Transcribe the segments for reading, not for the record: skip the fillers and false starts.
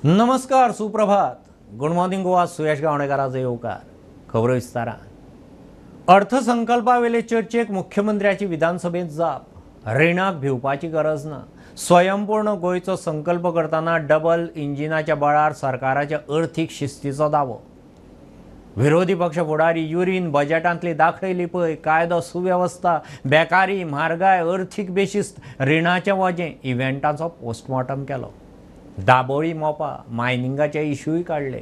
नमस्कार, सुप्रभात, good morning Goa. सुयश गावणेकराचो येवकार. खबरो विस्तारान. अर्थसंकल्पावेले चर्चेक मुख्यमंत्र्याची विधानसभेत जाप. रिणाक भिवपाची गरज ना. स्वयंपूर्ण गोंयचो संकल्प करतना डबल इंजिनाच्या बळार सरकाराच्या अर्थीक शिस्तीचो दावो. विरोधी पक्ष फुडारी युरीन बजेटांतली दाखयली पळय कायदो सुवेवस्था, बेकारी, म्हारगाय, अर्थीक बेशिस्त, रिणाचें वजें, इव्हेंटाचो पोस्टमॉर्टम केलो. दाबोळी मोपा मायनिंगाचे इशूय काडले.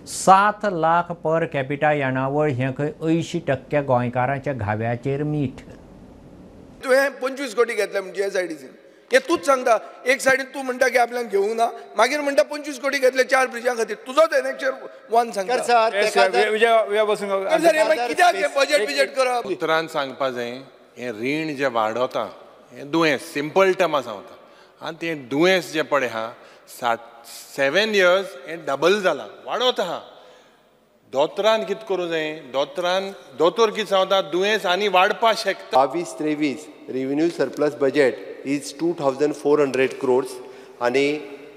7 लाख पर कॅपिटा येणावळ हें खंय 80% गोंयकारांच्या घाव्याचेर मीठ. तुवें 25 कोटी घेतले म्हणजे एसआयडीसीन, हे तूच सांगता. एक सायडीन तूं म्हणटा की आपल्याक घेवंक ना, मागीर म्हणटा 25 कोटी घेतले 4 ब्रिजां खातीर. तुजोच एनेक्चर 1 सांगता. सर कित्याक बजेट बिजेट करप? उतरान सांगपा जाय, हें रीण जें वाडोता हें दुयेंस, सिंपल टर्मा सांगता. आनी तें दुयेंस जें पळय आहा 7 इयर्स हें डबल जालां, वाडोत आहा. दोतोरान कितें करूं जाय? दोतोरान दोतोर कितें सांगता, दुयेंस आनी वाडपाक शकता. 22-23 revenue surplus budget is 2400 crores आनी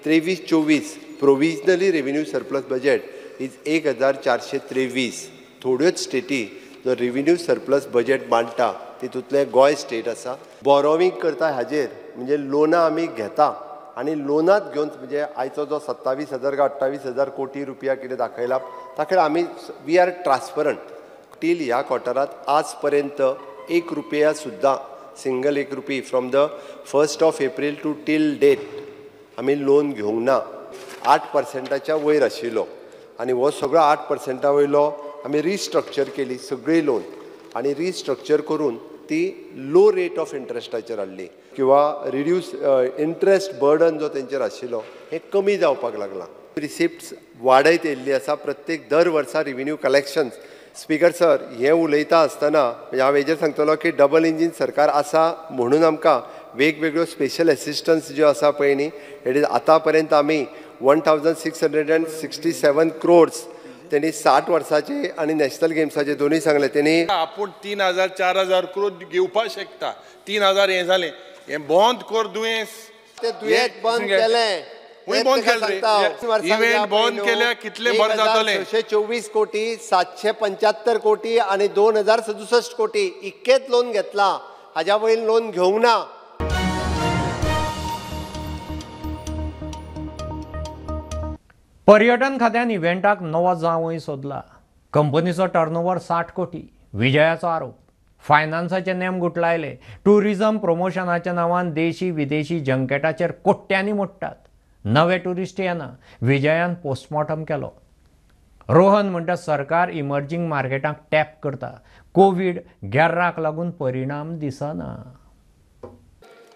23-24 provisionally revenue surplus budget is 1423. थोड्योच स्टेटी जो रेव्हेन्यू सरप्लस बजेट मांडटा तितूंतलें गोंय स्टेट आसा. बोरोवींग करता हाजेर म्हणजे लोनां आमी घेता आनी लोनांत घेवन म्हणजे आयचो जो 27,000 काय 28,000 कोटी रुपया कितें दाखयला ताका आमी we are transparent. Till ह्या क्वॉर्टरांत आज पर्यंत 1 रुपया सुद्दां, single 1 rupee from the 1st of April to till date आमी लोन घेवंक ना. 8%च्या वयर आशिल्लो आनी हो सगळो 8% वयलो आमी रिस्ट्रक्चर केली सगळी लोन आनी रिस्ट्रक्चर करून ती लो रेट ऑफ इंट्रस्टाचेर हाडली किंवा रिड्यूस इंट्रस्ट बर्डन जो तेंचेर आशिल्लो हें कमी जावपाक लागलां. रिसिप्ट्स वाडयत येयल्ली आसा प्रत्येक दर वर्सा रिव्हेन्यू कलेक्शन्स. स्पीकर सर, हें उलयता आसतना म्हणजे हांव हेजेर सांगतलो की डबल इंजीन सरकार आसा म्हणून आमकां वेगवेगळ्यो स्पेशल एसिस्टन्स ज्यो आसा पळय न्ही, it is आतां पर्यंत आमी 1667 क्रोड्स त्यांनी 60 वर्साचे आनी नॅशनल गेम्साचे दोनूय सांगले. त्यांनी आपूण 3,000 4,000 क्रोड घेवपाक शकता. 3,000 हें जालें, हें बंद कर दुयेंस. ते दुयेंस बंद केलें, बंद केलें, इव्हेंट बंद केल्या, कितले बरें जातलें. 624 कोटी, 775 कोटी आनी 2067 कोटी इतकेच लोन घेतला, हाज्या वयर लोन घेवंक ना. पर्यटन खात्यान इव्हेंटाक नवो जावंय सोदला. कंपनीचो टर्नओव्हर 60 कोटी, विजयाचो आरोप. फायनान्साचे नेम गुटलायले. टुरिझम प्रमोशनाच्या नांवान देशी विदेशी जंकेटाचेर कोट्यांनी मोडटात. नवे टुरिस्ट येना. विजयान पोस्टमॉर्टम केलो. रोहन म्हणटा सरकार इमर्जींग मार्केटाक टॅप करता. कोवीड गेर्राक लागून परिणाम दिसना.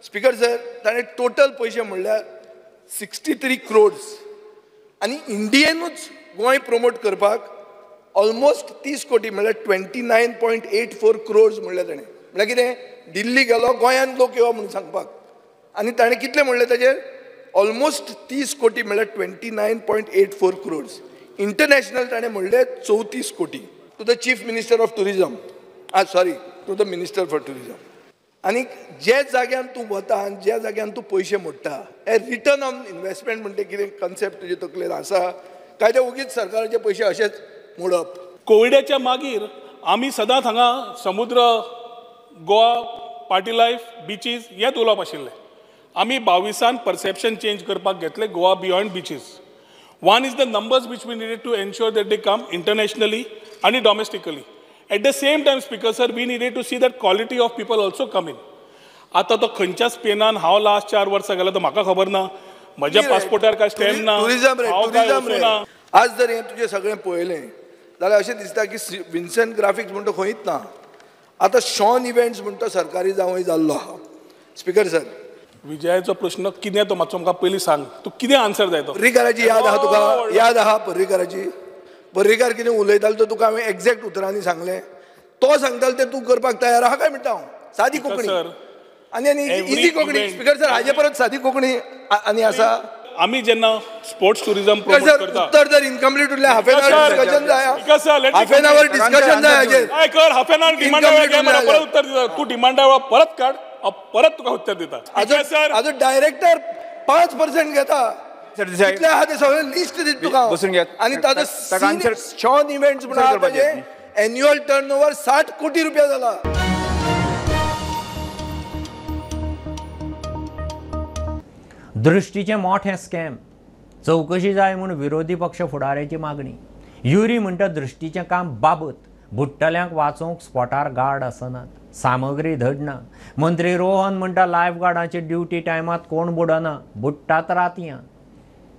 स्पीकर सर, ताणें टोटल पयशे म्हणल्यार 63 क्रोड्स आनी इंडियेनूच गोंय प्रमोट करपाक ऑलमोस्ट 30 कोटी म्हणल्यार 29.84 क्रोड्स म्हणलें ताणें. म्हणल्यार कितें, दिल्ली गेलो गोंयांत लोक येवप म्हणून सांगपाक. आनी ताणें कितलें म्हणलें ताजेर, ऑलमोस्ट 30 कोटी म्हणल्यार 29.84 क्रोड्स. इंटरनॅशनल ताणें म्हणलें 34 कोटी. To the chief minister of tourism, sorry, to the minister for tourism. आनी जे जाग्यान तूं वता आनी ज्या जाग्यान तूं पयशे मोडटा, हे रिटर्न ऑन इन्वेस्टमेंट म्हणटा कितें कन्सेप्ट तुजे तकलेन आसा काय ते ओगीच सरकाराचे पयशे अशेच मोडप? कोविडाच्या मागीर आमी सदांच हांगा समुद्र, गोवा, पार्टी लायफ, बिचीस हेच उलोवप आशिल्लें. आमी 22 परसेप्शन चेंज करपाक घेतलें, Goa beyond beaches. One is the numbers which we needed to ensure that they come internationally आनी domestically. At the same time, Speaker sir, we needed to see that quality of people also come in. आतां तो खंयच्या स्पेनान हांव last 4 वर्सां गेलो तो म्हाका खबर ना, म्हज्या पासपोर्टार काय स्टॅम्प ना, हांव काय वचूं ना. आज जर हें तुजें सगळें पळयलें जाल्यार अशें दिसता की विन्सेंट ग्राफिक्स म्हणटा खंयच ना. आतां शॉन इव्हेंट्स म्हणटा सरकारी जावंय जाल्लो आहा. स्पीकर सर, विजयाचो प्रश्न कितें तो मातसो म्हाका पयलीं सांग, तूं कितें आन्सर जाय तो. पर्रीकाराची याद आहा तुका? याद आहा पर्रीकाराची? पर्रीकार कितें उलयतालो तो तुका हांवें एग्जॅक्ट उतरांनी सांगलें. तो सांगतालो तें तूं करपाक तयार आहा काय म्हणटा हांव. सादी कोंकणी आनी आनी इजी कोंकणी. स्पीकर सर, हाजे परत सादी कोंकणी आनी आसा. आमी जेन्ना स्पोर्ट्स टुरिझम प्रमोट करता, उत्तर जर इनकम्प्लीट उरलें, हाफ एन our discussion जाय. हाफ एन our discussion जाय हाजेर. कर हाफ एन our डिमांडा परत उत्तर दिता. तूं डिमांडा परत काड, हांव परत तुका उत्तर दिता. आजून डायरेक्टर 5% घेता. कितले आहा ते सगळें लिस्ट दिता तुका. आनी ताजो शॉन इव्हेंट्स म्हणून आहा ताजें एन्युअल टर्न ओवर 60 कोटी रुपया जाला. दृश्टीचें मोठें स्कॅम, चवकशी जाय म्हूण विरोधी पक्ष फुडाऱ्याची मागणी. युरी म्हणटा दृश्टीचें काम बाबत, बुडटल्यांक वाचोवंक स्पॉटार गार्ड आसनात, सामग्री धडना. मंत्री रोहन म्हणटा लायफ गार्डाची ड्युटी टायमात कोण बुडना, बुडटात रातयां.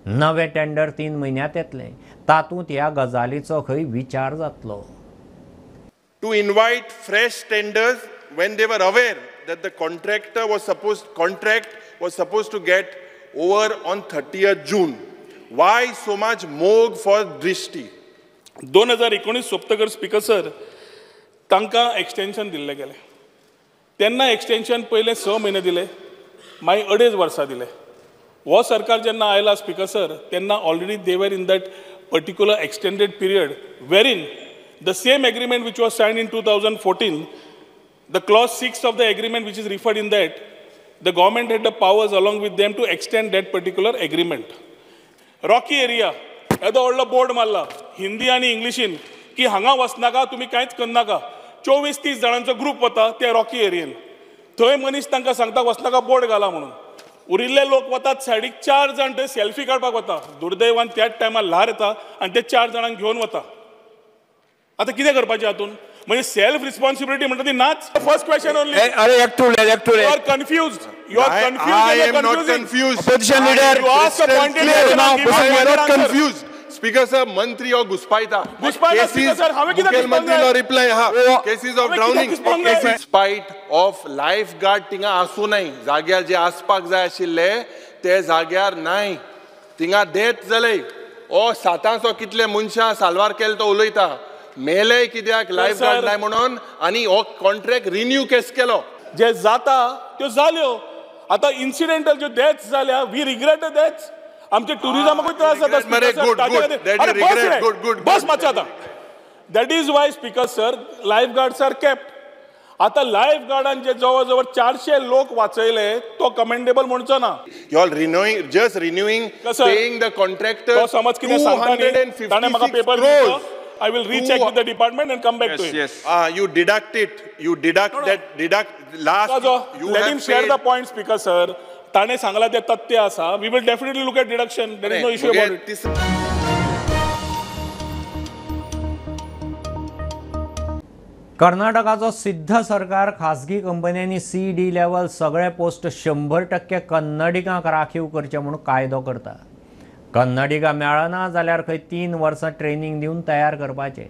नवे टेंडर 3 म्हयन्यांत येतलें, तातूंत ह्या गजालीचो खंय विचार जातलो. To invite fresh tenders when they were aware that the contract was supposed to get over on 30th June. Why so much mog for Drishti? 2019 सोंपतकर speaker sir तांकां एक्सटेंशन दिल्लें गेलें. तेन्ना एक्सटेंशन पयलें 6 म्हयने दिले, मागीर 2.5 वर्सां दिले. हो सरकार जेन्ना आयला स्पीकर सर तेन्ना already they were in that particular extended period wherein the same agreement which was signed in 2014, the clause 6 of the agreement which is referred in that, the government had the powers along with them to extend that particular agreement. Rocky area, येदो व्हडलो board मारला हिंदी आनी इंग्लिशीन की हांगा वचनाका, तुमी कांयच करनाका. 24-30 जाणांचो ग्रूप वता त्या रॉकी एरियेन, थंय मनीस तांकां सांगता वचनाका, बोर्ड घाला म्हणून. उरिल्ले लोक वतात सायडीक, 4 जाण थंय सेल्फी काडपाक वता. दुर्दैवान त्याच टायमार ल्हार येता आनी ते 4 जाणांक घेवन वता. आतां कितें करपाचें हातून? म्हणजे सेल्फ रिस्पॉन्सिबिलिटी म्हणटा ती नाच. First question only. अरे एकटू एकटू. You are confused. You are confused. I am not confused. Opposition leader. You ask a pointed question. I am not confused. Speaker sir, मंत्री हो घुसपायता. घुसपायता स्पीकर सर, हांवें कितें मुख्यमंत्री रिप्लाय हा. Cases of drowning, spite of life guard थिंगा आसूं नाय, जाग्यार जे आसपाक जाय आशिल्ले ते जाग्यार नाय, थिंगा डेथ जाले. ओ 700 कितले मनशां साल्वार केले तो उलयता. मेले कित्याक लायफ गार्ड नाय म्हणून, आनी हो कॉन्ट्रॅक्ट रिन्यू केस केलो. जे जाता त्यो जाल्यो. आतां इन्सिडेंटल ज्यो डेथ्स जाल्या, we regret the deaths. आमचे टुरिजमाकूय त्रास जाता. बस मातशें आतां. That is why speaker sir life guards are kept. आतां लायफ गार्डान जे जवळ जवळ 400 लोक वाचयले तो कमेंडेबल म्हणचो ना. You all renewing, just renewing, paying the contractor. तो समज कितें सांगता न्ही, ताणें म्हाका पेपर दिलो. I will recheck with the department and come back to him. Yes. You deduct it. You deduct that. Deduct last. You let him share the point, Speaker sir. ताणे सांगला ते तथ्य आसा. We will definitely look at deduction. There is no issue about it. कर्नाटकाचो सिद्ध सरकार खासगी कंपन्यांनी CD level सगळे पोस्ट 100% कन्नडिगांक राखीव करचे म्हूण कायदो करता. कन्नडिगा मेळना जाल्यार खंय 3 वर्सां ट्रेनिंग दिवन तयार करपाचें.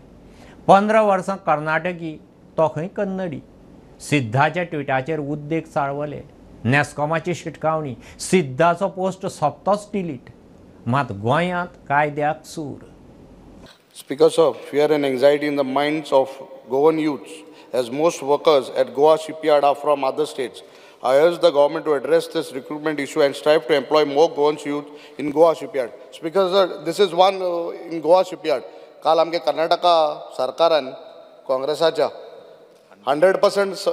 15 वर्सां कर्नाटकी तो खंय कन्नडी. सिद्धाच्या ट्विटाचेर उद्देग चाळवले. नॅस्कॉमाची शिटकावणी, सिद्धाचो पोस्ट सोपतोच डिलीट. मात गोंयांत कायद्याक सूर. Speaker sir, fear and anxiety in the minds of Goan youths as most workers at Goa shipyard are from other states. I urge the government to address this recruitment issue and strive to employ more Goan youth in Goa shipyard. Speaker sir, this is one in Goa shipyard. काल आमगे कर्नाटका सरकारान काँग्रेसाच्या 100%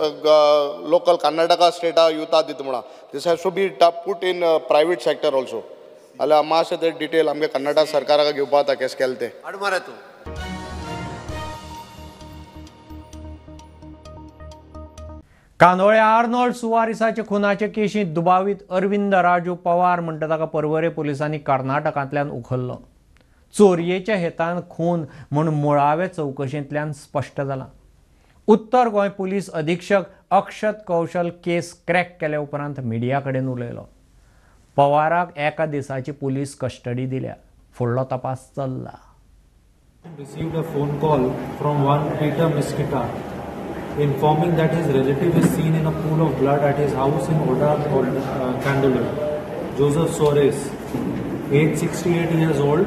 local Karnataka strata युथा दिता म्हणा. This has to be put in private sector also. जाल्यार मातशें ते detail आमगे कर्नाटक सरकाराक घेवपा जाता केस केलें तें. कांदोळे आर्नोल्ड सुवारिसाचे खुनाचे केशींत दुबावीत अरविंद राजू पवार म्हणटा ताका पर्वरे पुलिसांनी कर्नाटकांतल्यान उखल्लो. चोरयेच्या हेतान खून म्हूण मुळावे चवकशेंतल्यान स्पश्ट जालां. उत्तर गोंय पुलीस अधीक्षक अक्षत कौशल केस क्रॅक केल्या उपरांत मिडिया कडेन उलयलो. पवाराक एका दिसाची पुलीस कस्टडी दिल्या. फुडलो तपास चल्ला. Received a phone call from one Peter Miskita informing that his relative is seen in a pool of blood at his house in Oda, Candolim. Joseph Soares, age 68 years old,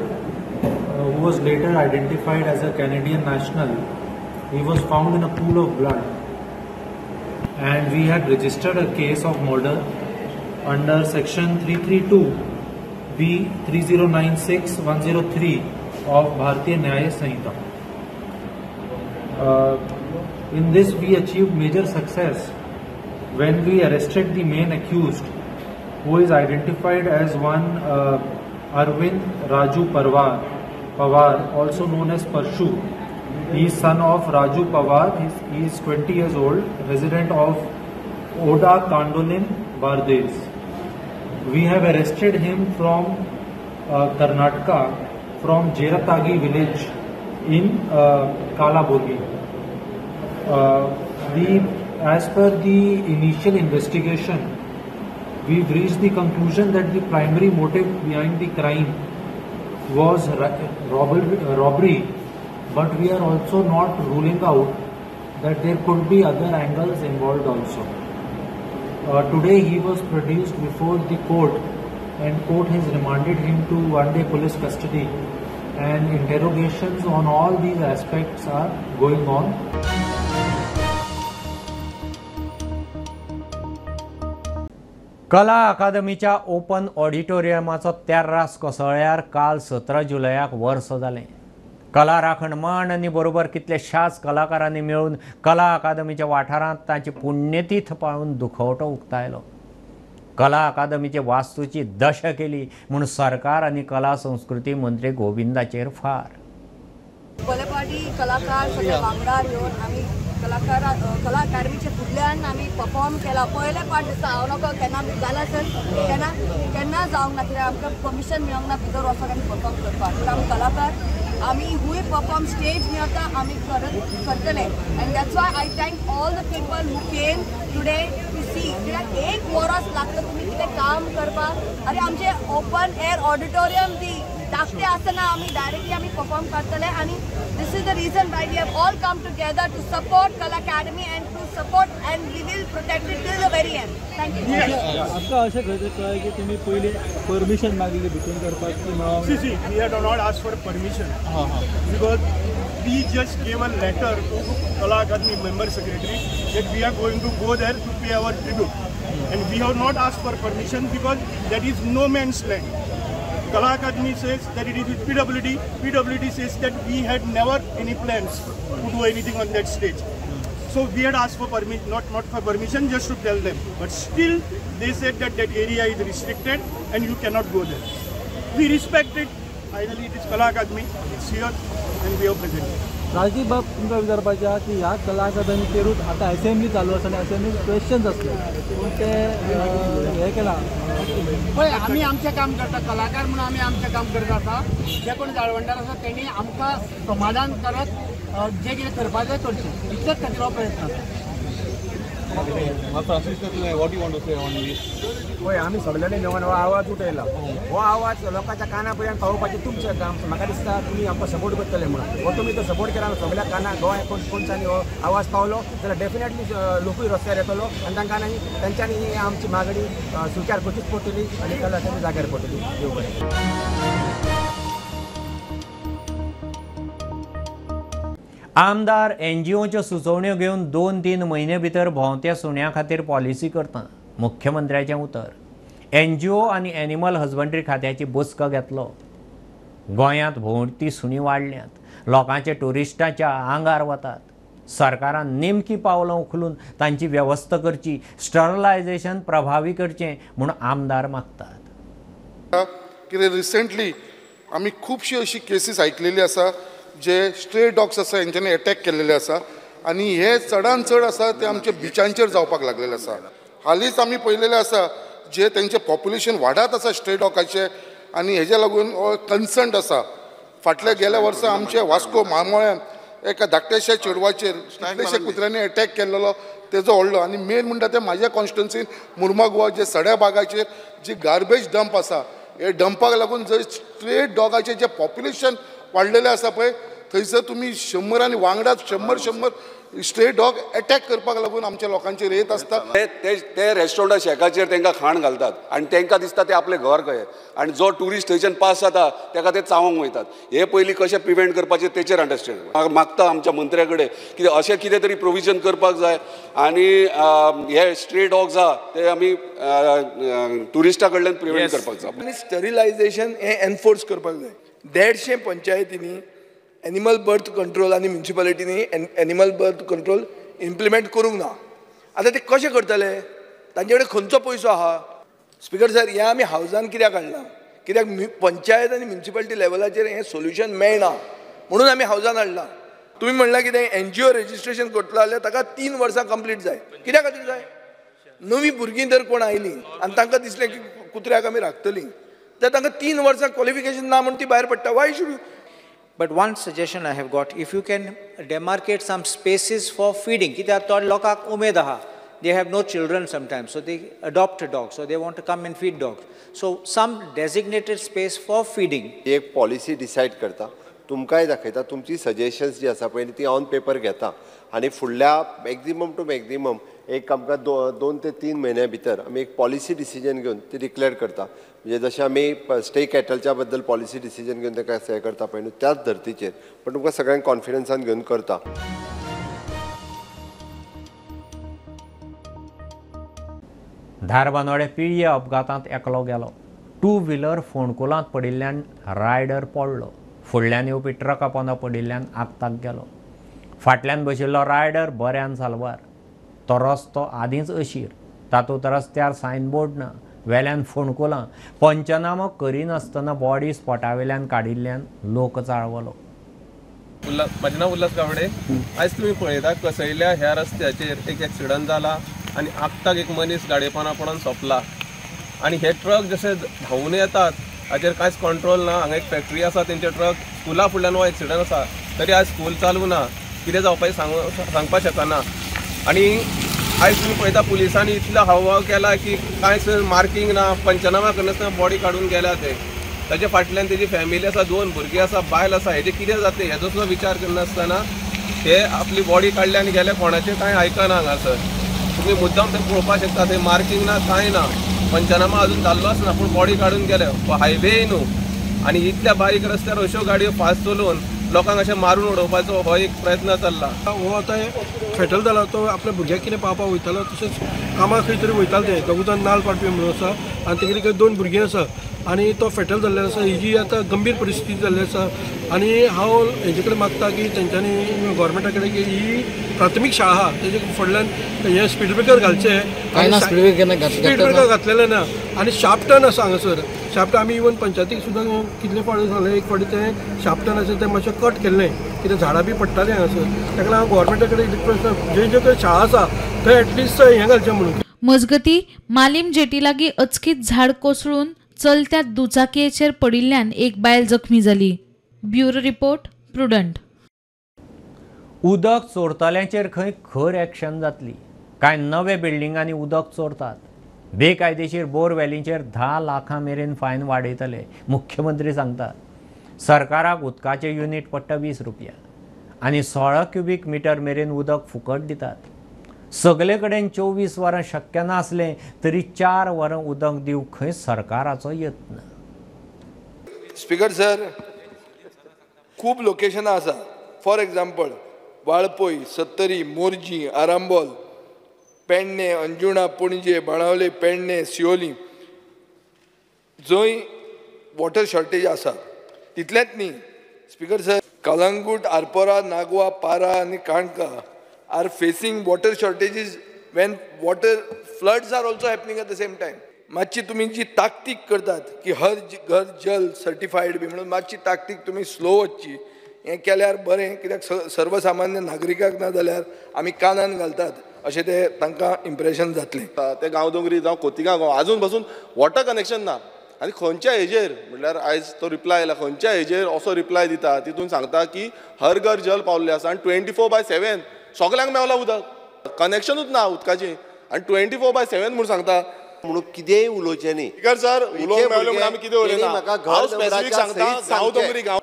who was later identified as a Canadian national. He was found in a pool of blood, and we had registered a case of murder under section 332 B 3096 103 of Bharatiya Nyaya Sanhita. In this we achieved major success when we arrested the main accused, who is identified as one Arvind Raju Pawar, also known as Parshu. He is son of Raju Pawar. He is 20 years old, resident of Oda Candolim, Bardez. We have arrested him from Karnataka, from Jeratagi village in Kalaburgi. As per the initial investigation, we've reached the conclusion that the primary motive behind the crime was robbery, but we are also not ruling out that there could be other angles involved also. Today he was produced before the court, and court has remanded him to 1 day police custody, and interrogations on all these aspects are going on. कला अकादमीच्या open ऑडिटोरियमाचो तेर्रास कोसळ्यार काल 17 जुलयाक वर्स जालें. कला राखण मांड आनी बरोबर कितल्याशाच कलाकारांनी मेळून कला अकादमीच्या वाठारांत तांची पुण्यतीथ पाळून दुखवटो उक्तायलो. कला अकादमीचे वास्तूची दशा केली म्हूण सरकार आनी कला संस्कृती मंत्री गोविंदाचेर फार. बलेपाटी कलाकार सगळे वांगडा येवन आमी कलाकार कला अकादमीचे फुडल्यान आमी परफॉर्म केला. पयले पाट दिसता हांव नको केन्ना जालें आसेल केन्ना केन्ना जावंक ना, कित्याक आमकां परमिशन मेळोंक ना भितर वचोन आमी परफॉर्म करपाक. पूण आमी कलाकार आमी हुंय परफॉर्म स्टेज मेळता आमी करतले. And that's why I thank all the people who came today to see. कित्याक एक वरस लागता तुमी कितें काम करपाक. आनी आमचें ओपन एअर ऑडिटोरियम ती धाकटें आसतना आमी डायरेक्टली आमी परफॉर्म करतले. आनी this is the reason why we have all come together to support Kala Academy and to support, and we will protect it till the very end. Thank you. आमकां अशें खंय तरी कळ्ळें की तुमी पयलीं परमिशन मागली भितून करपाक की मेळोंक. See, see, we had not asked for permission because we just gave a letter to Kala Academy member secretary that we are going to go there to pay our tribute, and we have not asked for permission because that is no man's land. Kala Academy says that it is with PWD. PWD says that we had never any plans to do anything on that stage. So we had asked for permission, not for permission, just to tell them. But still, they said that that area is restricted and you cannot go there. We respect it. Finally, it is Kala Academy. It's here, and we are present. Rajdeep बाब तुमकां विचारपाचें आहा की ह्या कला अकादमीचेरूच आतां assembly चालू आसा आनी असेंब्ली क्वेश्चन्स आसले पूण ते हें केलां. पळय, आमी आमचें काम करता, कलाकार म्हणून आमी आमचें काम करत आसा. जे कोण जाळवणदार आसा तेणी आमकां समाधान करत जें कितें करपाचें करचें, इतलेच खातीर हो प्रयत्न आसा. पळय, आमी सगळ्यांनी मेळून हो आवाज उठयला. हो आवाज लोकांच्या काना पर्यंत पावोवपाचें तुमचें काम. म्हाका दिसता तुमी आमकां सपोर्ट करतले म्हणून. हो तुमी तो सपोर्ट केला सगळ्या काना गोंय कोणच्यानी हो आवाज पावलो जाल्यार डेफिनेटली लोकूय रस्त्यार येतलो आनी तांकां तेंच्यांनी ही आमची मागणी स्विकार करचीच पडटली आनी कला अकादमी जाग्यार पडटली. देव बरें. आमदार एनजीओच्यो सुचोवण्यो घेवन 2-3 म्हयने भितर भोंवत्या सुण्या खातीर पॉलिसी करता, मुख्यमंत्र्याचें उतर. एनजीओ आनी एनिमल हजबंड्री खात्याची बसका घेतलो. गोंयांत भोंवती सुणी वाडल्यांत, लोकांचे ट्युरिस्टांच्या आंगार वतात. सरकारान नेमकी पावलां उखलून तांची वेवस्था करची, स्टरलायझेशन प्रभावी करचें म्हूण आमदार मागतात. कितें रिसेंटली आमी खुबशी अशी केसीस आयकलेली आसा जे स्ट्रे डॉग्स आसा हेंच्यांनी एटॅक केल्लेले आसा आनी हे चडान चड आसा ते आमच्या बिचांचेर जावपाक लागलेले आसा. हालींच आमी पळयलेले आसा जे तेंचें पॉप्युलेशन वाडत आसा स्ट्रे डॉगाचें आनी हेज्या लागून हो कन्सर्न आसा. फाटल्या गेल्या वर्सा आमच्या वास्को माळमोळ्यान एका धाकट्याशा चेडवाचेर कितलेशे कुत्र्यांनी एटॅक केल्लो तेजो व्हडलो. आनी मेन म्हणटा ते म्हाज्या कॉन्स्टिट्युन्सीन मुर्मागोवा जे सड्या बागाचेर जी गार्बेज डंप आसा हे डंपाक लागून जंय स्ट्रे डॉगाचें जें पॉप्युलेशन वाडलेलें आसा पळय थंयसर तुमी 100 आनी वांगडाच 100-100 स्ट्रे डॉग एटॅक करपाक लागून आमच्या लोकांचेर येत आसता. ते रेस्टॉरंटा शेकाचेर तांकां खाण घालतात आनी तांकां दिसता ते आपलें घर कहें आनी जो ट्युरिस्ट थंयच्यान पास जाता ताका ते चावंक वयतात. हे पयलीं कशें प्रिवेंट करपाचें तेचेर अंडरस्टँड मागता आमच्या मंत्र्या कडेन कितें अशें कितें तरी प्रोविजन करपाक जाय आनी हे स्ट्रे डॉग्स आहा ते आमी ट्युरिस्टा कडल्यान प्रिवेंट करपाक जाय. आनी स्टरिलायझेशन हें एनफोर्स करपाक जाय. 150 पंचायतींनी एनिमल बर्थ कंट्रोल आनी म्युनिसिपालिटींनी एनिमल बर्थ कंट्रोल इम्प्लिमेंट करूंक ना. आतां ते कशें करतले? तांचे कडेन खंयचो पयसो आहा? स्पिकर सर, हें आमी हावजान कित्याक हाडलां? कित्याक पंचायत आनी म्युनिसिपालिटी लेवलाचेर हें सोल्युशन मेळना म्हणून आमी हावजान हाडलां. तुमी म्हणलां कितें एनजीओ रजिस्ट्रेशन करतलो जाल्यार ताका 3 वर्सां कंप्लीट जाय. कित्या खातीर जाय? नवीं भुरगीं जर कोण आयलीं आनी तांकां दिसलें की कुत्र्याक आमी राखतलीं जाल्यार तांकां 3 वर्सां क्वॉलिफिकेशन ना म्हूण ती भायर पडटा. Why should? But one suggestion I have got, if you can demarcate some spaces for feeding, कित्याक थोडे लोकांक उमेद आहा, they have no children sometimes, so they adopt a dog, so they want to come and feed dogs. So some designated space for feeding. एक policy decide करता, तुमकांय दाखयता, तुमची suggestions जी आसा पळय ती ऑन पेपर घेता आनी फुडल्या मॅक्झिमम टू मॅक्झिमम एक आमकां 2 ते 3 म्हयन्या भितर आमी एक पॉलिसी डिसिजन घेवन ती डिक्लेअर करता. म्हणजे जशें आमी स्टे कॅटलच्या बद्दल पॉलिसी डिसिजन घेवन ताका हें करता पळय न्हू त्याच धर्तीचेर, पण तुमकां सगळ्यांक कॉन्फिडन्सान घेवन करता. धारबांदोडे पिळये अपघातांत एकलो गेलो. टू व्हिलर फोंडकुलांत पडिल्ल्यान रायडर पडलो. फुडल्यान येवपी ट्रका पोंदा पडिल्ल्यान आगताक गेलो. फाटल्यान बशिल्लो रायडर बऱ्यान साल्वार. तो रस्तो आदींच अशीर, तातूंत रस्त्यार सायनबोर्ड ना, वेल्यान फोंडकुलां. पंचनामो करिनासतना बॉडी स्पॉटा वेल्यान काडिल्ल्यान लोक चाळवलो. म्हाजें नांव उल्हास गावडे. आयज तुमी पळयता कसयल्या ह्या रस्त्याचेर एक एक्सिडंट जाला आनी आगताक एक मनीस गाडयेपणा पडोन सोंपला. आनी हे ट्रक जशे धांवून येतात हाचेर कांयच कंट्रोल ना. हांगा एक फॅक्टरी आसा, तेंचे ट्रक स्कुला फुडल्यान हो एक्सिडंट आसा, तरी आयज स्कूल चालू ना, कितें जावपाचें सांगपाक शकना. आनी आयज तुमी पळयता पुलिसांनी इतलो हावभाव केला की कांयच मार्कींग ना, पंचनामा करनासतना बॉडी काडून गेल्या ते. ताच्या फाटल्यान तेजी फॅमिली आसा, 2 भुरगीं आसा, बायल आसा, हेजें कितें जातलें हेजो सुद्दां विचार करनासतना हे आपली बॉडी काडली आनी गेले. कोणाचें कांय आयकना हांगासर. तुमी मुद्दाम थंय पळोवपाक शकता, थंय मार्कींग ना, कांय ना, पंचनामा अजून जाल्लोच ना, पूण बॉडी काडून गेले. हायवे न्हू आनी इतल्या बारीक रस्त्यार अश्यो गाडयो फास्ट चलोवन लोकांक अशें मारून उडोवपाचो हो एक प्रयत्न चल्ला. हो आतां फेटल जाला, तो आपल्या भुरग्याक कितें पावपाक वयतालो, तशेंच कामाक खंय तरी वयतालो. ते दोगूय जाण नाल पाडपी म्हणून आसा आनी तेगेली 2 भुरगीं आसा आनी तो फेटल जाल्लो आसा. ही जी आतां गंभीर परिस्थिती जाल्ली आसा आनी हांव हेजे कडेन मागता की तेंच्यांनी गव्हर्मेंटा कडेन की ही प्राथमीक शाळा आहा तेजे फुडल्यान हे स्पीड ब्रेकर घालचे. स्पीड ब्रेकर घातलेले ना आनी शार्प टर्न आसा हांगासर. शार्प टर्न आमी इवन पंचायतीक सुद्दां कितले फावटी सांगलें, एक फावटी तें शार्प टर्न आसा तें मातशें कट केल्लें, कितें झाडां बी पडटालीं हांगासर. ताका लागून हांव गव्हर्मेंटा कडेन रिक्वेस्ट, जे जे खंय शाळा आसा थंय एटलिस्ट हें घालचें म्हणून. मजगती मालीम जेटी लागीं अचकीत झाड कोसळून चलत्या दुचाकीचेर पडिल्ल्यान एक बायल जखमी जाली. Bureau report, Prudent. उदक चोरतल्यांचेर खंय खर एक्शन जातली. कांय नवे बिल्डिंगांनी उदक चोरतात. बेकायदेशीर बोरवेलींचेर 10 लाखां मेरेन फायन वाडयतले, मुख्यमंत्री सांगतात. सरकाराक उदकाचें युनिट पडटा 20 रुपया आनी 16 क्युबीक मिटर मेरेन उदक फुकट दितात. सगळे कडेन 24 वरां शक्य नासलें तरी 4 वरां उदक दिवंक खंय सरकाराचो यत्न. स्पीकर सर, खूब लोकेशनां आसा. फॉर एग्जाम्पल वाळपय, सत्तरी, मोरजी, आरांबोल, पेडणे, अंजुणा, पणजे, बाणावले, पेडणे, सियोली जंय वॉटर शॉर्टेज आसा. तितलेंच न्ही स्पीकर सर, कलंगूट, आरपोरा, नागवा, पारा आनी Canacona are facing water shortages when water floods are also happening at the same time. मातशी तुमी जी ताकतीक करतात की हर घर जल सर्टिफायड बी म्हणून मातशी ताकतीक तुमी स्लो वचची, हें केल्यार बरें. कित्याक सर्वसामान्य नागरिकाक ना जाल्यार आमी कानान घालतात अशें ते तांकां इम्प्रेशन जातलें. ते गांवदोंगरी जावं खोतिगांव गांव अजून पासून वॉटर कनेक्शन ना आनी खंयच्या हेजेर म्हणल्यार आयज तो रिप्लाय आयला, खंयच्या हेजेर असो रिप्लाय दिता तितून सांगता की हर घर जल पावल्लें आसा आनी 24/7 सगल्यांक मेवला उदक, कनेक्शनूच ना उदकाचें आनी 24/7 म्हूण सांगता. म्हणून कितेंय उलोवचें न्ही. सर, उलोवंक मेळ्ळें म्हणून आमी कितें उलयना. हांव स्पेसिफीक सांगता गांवदोंगरी गांव.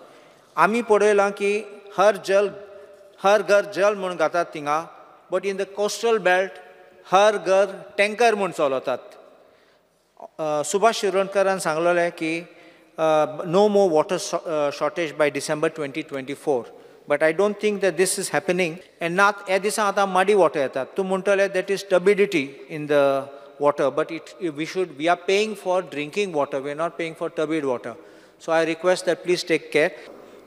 आमी पळयलां की हर जल हर घर जल म्हूण घातात थिंगा, but in the coastal belt हर घर टँकर म्हूण चलयतात. सुभाष शिरोडकरान सांगलेलें की no more water shortage by December 2024, but I don't think that this is happening. And ना ह्या दिसा आतां मडी वॉटर येतात. तूं म्हणटलें that is turbidity in the water, but we are paying for drinking water, we are not paying for turbid water. So I request that please take care.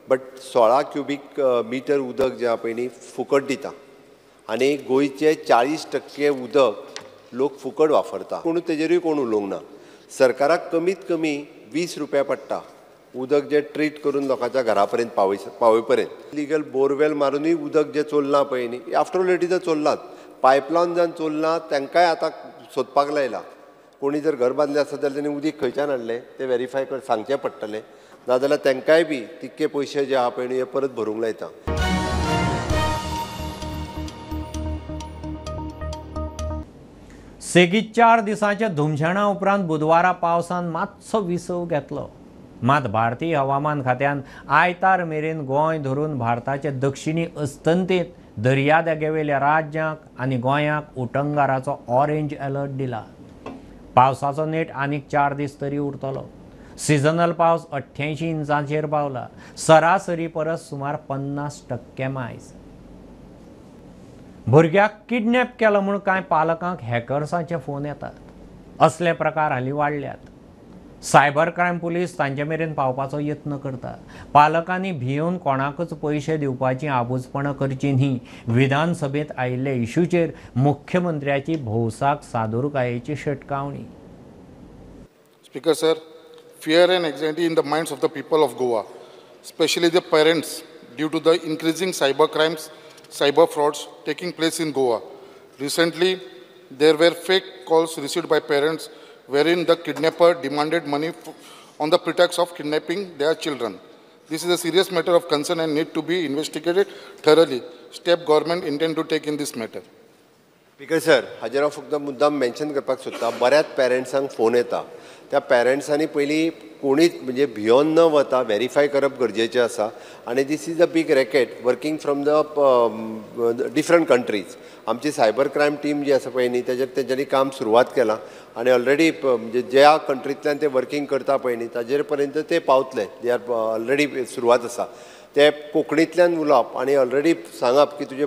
But 16 cubic meter उदक जे आहा पळय न्ही फुकट दिता आनी गोंयचे 40% उदक लोक फुकट वापरता. कोण तेजेरूय कोण उलोवंक ना. सरकाराक कमीत कमी 20 रुपया पडटा उदक जे ट्रीट करून लोकांच्या घरा पर्यंत पावय पर्यंत. लिगल बोरवेल मारुनूय उदक जे चोरलां पळय न्ही, आफ्टर ऑल it is चोरलात, पायपलायन जावन चोरलां तांकांय आतां सोदपाक लायला. कोणी जर घर बांदलें आसत जाल्यार तेणी उदीक खंयच्यान हाडलें तें वेरीफाय कर सांगचें पडटलें, नाजाल्यार तांकांय बी तितके पयशे जे आहा पळय न्ही हे परत भरूंक लायता. सेगीत 4 दिसांच्या धुमशेणा उपरांत बुधवारा पावसान मातसो विसव घेतलो. मात भारतीय हवामान खात्यान आयतार मेरेन गोंय धरून भारताचे दक्षिणी अस्तंतेंत दर्यादेगेवेल्या राज्यांक आनी गोंयाक उटंगाराचो ऑरेंज अलर्ट दिला. पावसाचो नेट आनीक 4 दीस तरी उरतलो. सिजनल पावस 88 इंचांचेर पावला, सरासरी परस सुमार 50% मायज. भुरग्याक किडनॅप केलो म्हूण कांय पालकांक हॅकर्सांचे फोन येतात. असले प्रकार हालीं वाडल्यात. सायबर क्रायम पुलीस तांचे मेरेन पावपाचो यत्न करता. पालकांनी भियेवन कोणाकूच पयशे दिवपाची आबूजपणां करची न्ही. विधानसभेंत आयिल्ले इशूचेर मुख्यमंत्र्याची भौसाक सादुरकायेची शिटकावणी. Speaker sir, fear and anxiety in the minds of the people of Goa, specially the parents, due to the increasing cyber crimes, cyber frauds taking place in Goa. Recently, there were fake calls received by parents wherein the kidnapper demanded money on the pretext of kidnapping their children. This is a serious matter of concern and need to be investigated thoroughly. Step government intend to take in this matter. Speaker sir, हाजेर हांव फक्त मुद्दाम mention करपाक सोदता, बऱ्याच पेरंट्सांक phone येता, त्या पेरंट्सांनी पयलीं कोणीच म्हणजे भियोन न वता वेरीफाय करप गरजेचें आसा. आनी this is a big racket working from the different countries. आमची सायबर क्रायम टीम जी आसा पळय न्ही तेजेर तेंच्यांनी काम सुरवात केलां आनी ऑलरेडी म्हणजे ज्या कंट्रींतल्यान ते वर्कींग करता पळय न्ही ताजेर पर्यंत ते पावतले. They are already सुरवात आसा. ते कोंकणींतल्यान उलोवप आनी ऑलरेडी सांगप की तुजे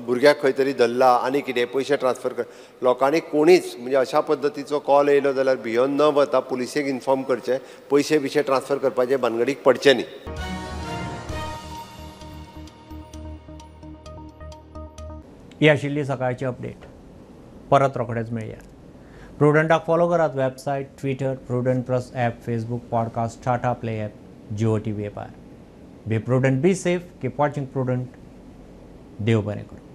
भुरग्याक खंय तरी धरला आनी कितें पयशे ट्रान्सफर कर. लोकांनी कोणीच म्हणजे अशा पद्दतीचो कॉल येयलो जाल्यार भियोन न वता पुलिसेक इन्फॉर्म करचें, पयशे बिशे ट्रान्सफर करपाचे भानगडीक पडचें न्ही. ही आशिल्ली सकाळची अपडेट. परत रोखडेच मेळया. प्रुडंटाक फॉलो करात website, Twitter, Prudent plus app, Facebook, podcast, Tata Play app, Jio TV एपार. Be prudent, be safe, keep watching Prudent. देव बरें करूं.